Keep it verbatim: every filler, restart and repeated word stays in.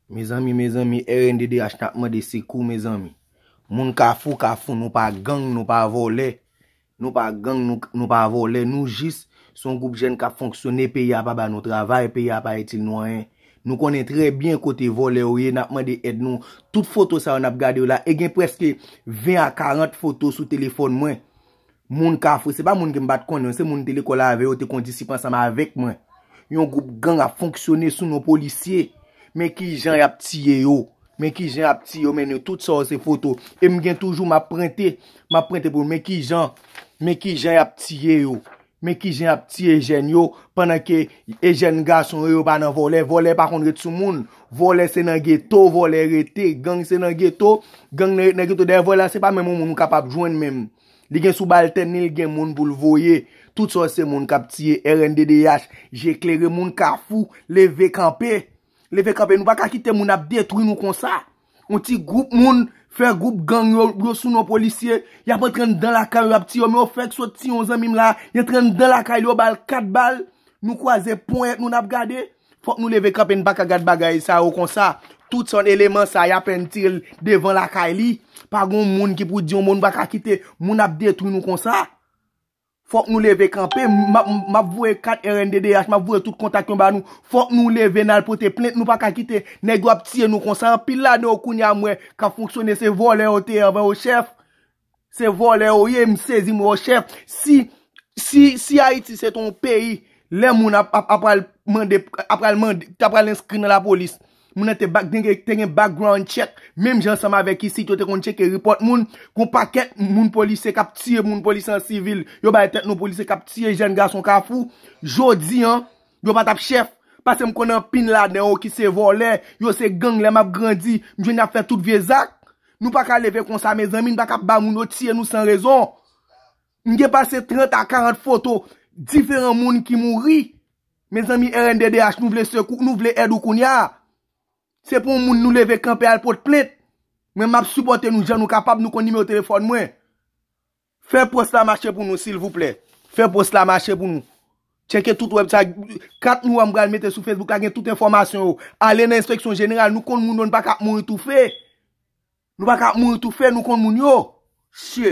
Mezanmi, mezanmi, R N D D H n ap mande sekou, mezanmi. Moun Kafou, Kafou, nou pa gang, nou pa vòlè. Nou pa gang, nou, nou pa vòlè. Nou jis se yon gwoup jèn k ap fonksyone, peyi a pa ba nou travay, peyi a pa itil nou anyen. Nou konnen trè byen kote vòlè yo ye, n ap mande èd nou. Tout foto sa yo n ap gade yo la, e gen prèske ven a karant foto sou telefòn mwen. Moun Kafou, se pa moun ke m pa t konnen, se moun m te lekòl avè yo, te kon disip ansanm avèk mwen. Yon gwoup gang ap fonksyone sou non polisye. Men kijan y ap tiye yo. Men kijan y ap tiye yo, men nou tout sa yo se foto. E m gen toujou m ap prente, m ap prente pou nou. Men kijan, men kijan y ap tiye yo. Men kijan y ap tiye jèn yo, pandan ke e jèn gason yo, yo pa nan vòlè. Vòlè pa konn ret sou moun. Vòlè se nan geto, vòlè rete. Gang se nan geto, gang nan ret nan geto. Dayè vòlè a se pa menm yon moun ou kapab jwenn menm. Li gen sou baltèn li, li gen moun pou l voye. Tout sa se moun k ap tiye. R N D D H, je klere, moun Kafou, leve kanpe. Leve kanpe, nou pa ka kite moun ap detwi nou konsa. Yon ti gwoup moun fè gwoup gang yo, yo sou non polisye, y ap antre anndan lakay yo, y ap tiye yo, men yo fèk sot tiye yon zanmi m la, y antre anndan lakay li, yo ba l kat bal, nou kwaze ponyèt nou n ap gade. Fòk nou leve kanpe, n pa ka gad bagay sa yo konsa. Tout sa eleman sa y apèn tire l devan lakay li. Pa gon moun ki pou di yon mo, nou pa ka kite moun ap detwi nou konsa. Fòk nou leve kanpe, m ap, m ap voye kat R N D D H, m ap voye tout kontak yo ba nou. Fòk nou leve n al pote plent, nou pa ka kite nèg yo ap tiye nou konsa. Anpil ladan yo kounye a m wè k ap fonksyone, se vòlè yo te ye anvan yo chèf. Se vòlè yo ye, m sezi m wè yo chèf. Si, si, si Ayiti se te yon peyi, lè moun ap, ap, ap pral mande, ap pral mande, t ap pral enskri nan lapolis. Moun nan te, bak, te gen, te gen background check. Menm jan ansanm avèk isit, yo te konn tcheke repòt moun. Gon pakèt moun polisye k ap tiye moun polisye an sivil. Yo bay tèt nou polisye k ap tiye jèn gason Kafou. Jodi an, yo pa t ap chèf. Paske m konnen anpil ladan yo ki se vòlè, yo se gang lè m ap grandi. M jwenn y ap fè tout vye zak. Nou pa ka leve konsa, mezanmi, n pa ka ba moun yo tiye nou san rezon. M gen pase trant a karant foto diferan moun ki mouri. Mezanmi, R N D D H, nou vle sekou, nou vle èd ou kounye a. Se pou yon moun nou leve kanpe al pot plent. Mwen, m ap sipòte nou jan nou kapab, nou konn nimewo telefòn mwen. Fè pòs la mache pou nou, silvouplè. Fè pòs la mache pou nou. Tcheke tout wèb sa, kat nou an m pral mete sou Facebook la, gen tout enfòmasyon yo. Ale nan enspeksyon jeneral, nou konn moun yo, nou pa ka ap mouri toufe. Nou pa ka ap mouri toufe, nou konn moun yo. Shit.